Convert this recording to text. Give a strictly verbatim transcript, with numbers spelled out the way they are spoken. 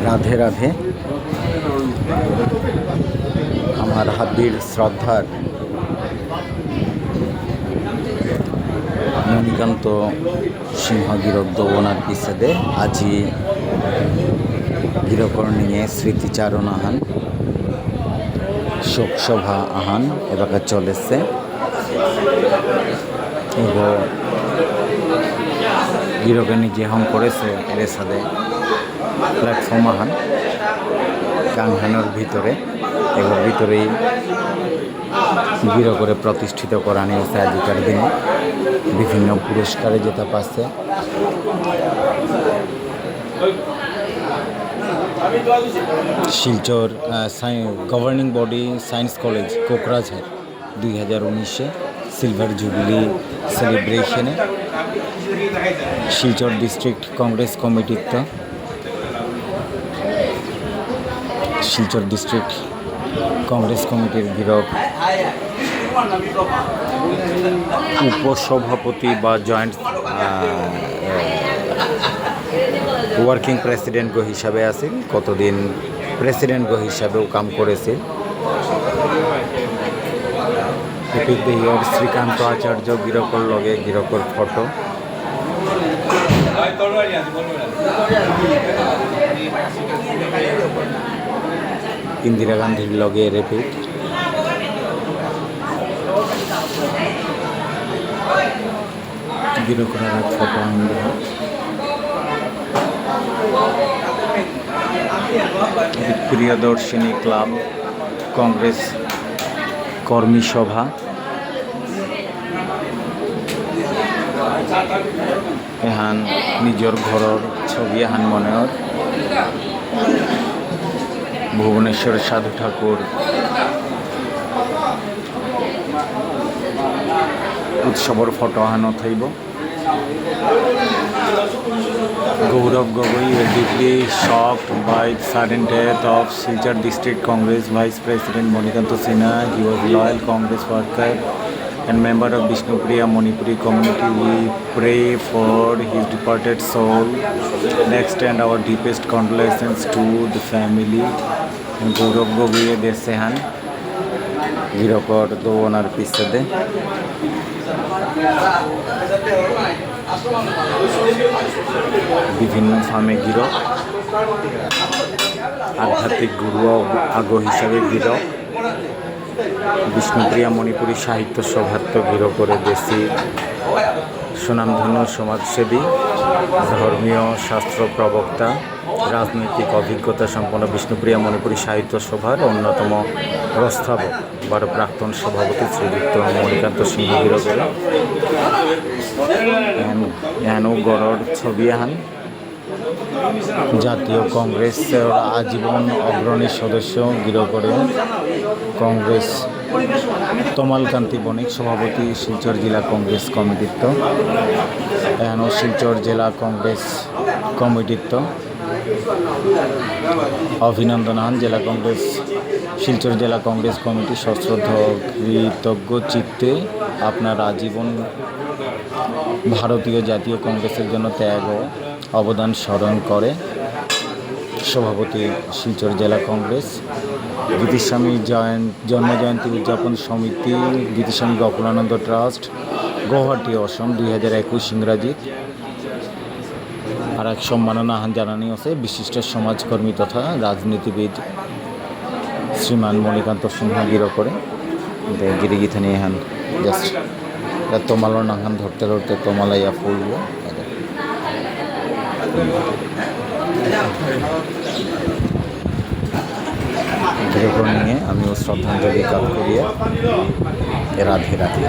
রাধে রাধে। আমার হাবির শ্রদ্ধার মণিকান্ত সিংহ গিরক দৌ অনার পিছেদে আজি গিরকর নিঙে স্মৃতিচারণ আহান, শোক সভা আহান এবাকা চলেছে। এগো গিরকে নিজে হঙ করেছে এর সাথে প্ল্যাটফর্ম আহান কাংহানর ভিতরে, এগোর ভিতরেই গিরকরে প্রতিষ্ঠিত করানি হয়েছে আজিকার দিনে। বিভিন্ন পুরস্কারে যেটা পাচ্ছে। শিলচর, আহ, সাই-, governing body science college Kokrajhar দুই হাজার উনিশে সিলভার জুবিলি সেলিব্রেশনে শিলচর ডিস্ট্রিক্ট কংগ্রেস কমিটির তো শিলচর ডিস্ট্রিক্ট কংগ্রেস কমিটির গিরক উপসভাপতি বা জয়েন্ট, আহ, ওয়ার্কিং প্রেসিডেন্ট গো হিসাবে আছিল, কতদিন প্রেসিডেন্ট গো হিসাবেও কাম করেছিল। এপিক দেহিয়র শ্রীকান্ত আচার্য গিরকর লগে গিরকর ফটো। ইন্দিরা গান্ধীর লগে রেপিড। গিরকরার ফটো আনবো। প্রিয়দর্শিনী ক্লাব কংগ্রেস কর্মী সভা। এহান নিজর ঘরর ছবি এহান মনে অর। ভুবনেশ্বর সাধু ঠাকুর উৎসবর ফটো এহানও থাইব। Gaurav Gogoi, we are deeply shocked by the sudden death of Silchar District Congress Vice President Manikanta Sinha. He was a loyal Congress worker and member of Bishnupriya Manipuri community. We pray for his departed soul and extend our deepest condolences to the family. And Gaurav Gogoi দেশেহান গিরকর দৌ অনার পিছেদে বিভিন্ন ফামে গিরক, আধ্যাত্মিক গুরু আগ হিসাবে গিরক, বিষ্ণুপ্রিয়া মণিপুরী সাহিত্য সভাত্ত গিরকরে দেশি সুনামধন্য সমাজসেবী, ধর্মীয় শাস্ত্র প্রবক্তা, রাজনৈতিক অভিজ্ঞতা সম্পন্ন বিষ্ণুপ্রিয়া মণিপুরী সাহিত্য সভার অন্যতম প্রস্তাবক বারো প্রাক্তন সভাপতি শ্রীযুক্ত মণিকান্ত সিংহ গিরকরে এহান, এহানও গড়র ছবি আহান। জাতীয় কংগ্রেসর আজীবন অগ্রণী সদস্য গিরকরে কংগ্রেস তমালকান্তি বণিক সভাপতি শিলচর জেলা কংগ্রেস কমিটিত্ত। এহানও শিলচর জেলা কংগ্রেস কমিটিত্ত অভিনন্দন আহান জেলা কংগ্রেস, শিলচর জেলা কংগ্রেস কমিটি সশ্রদ্ধ কৃতজ্ঞ চিত্তে আপনার আজীবন ভারতীয় জাতীয় কংগ্রেসের জন্য ত্যাগ ও অবদান স্মরণ করে সভাপতি শিলচর জেলা কংগ্রেস, গীতিস্বামী জয়ন-, জন্ম জয়ন্তী উদযাপন সমিতি, গীতিস্বামী গোকুলানন্দ ট্রাস্ট, গৌহাটি, অসম, দুই হাজার একুশ ইংরাজিত। আর এক সম্মাননা আহান জানানি আছে বিশিষ্ট সমাজকর্মী তথা রাজনীতিবিদ শ্রীমান মণিকান্ত সিংহ গিরকরে। গিরি গিথানি এহান just তমালর নাঙহান ধরতে ধরতে তমালাইয়া ফুলবো। গিরকর নিঙে আমিও শ্রদ্ধাঞ্জলি কাত করিয়া রাধে রাধে।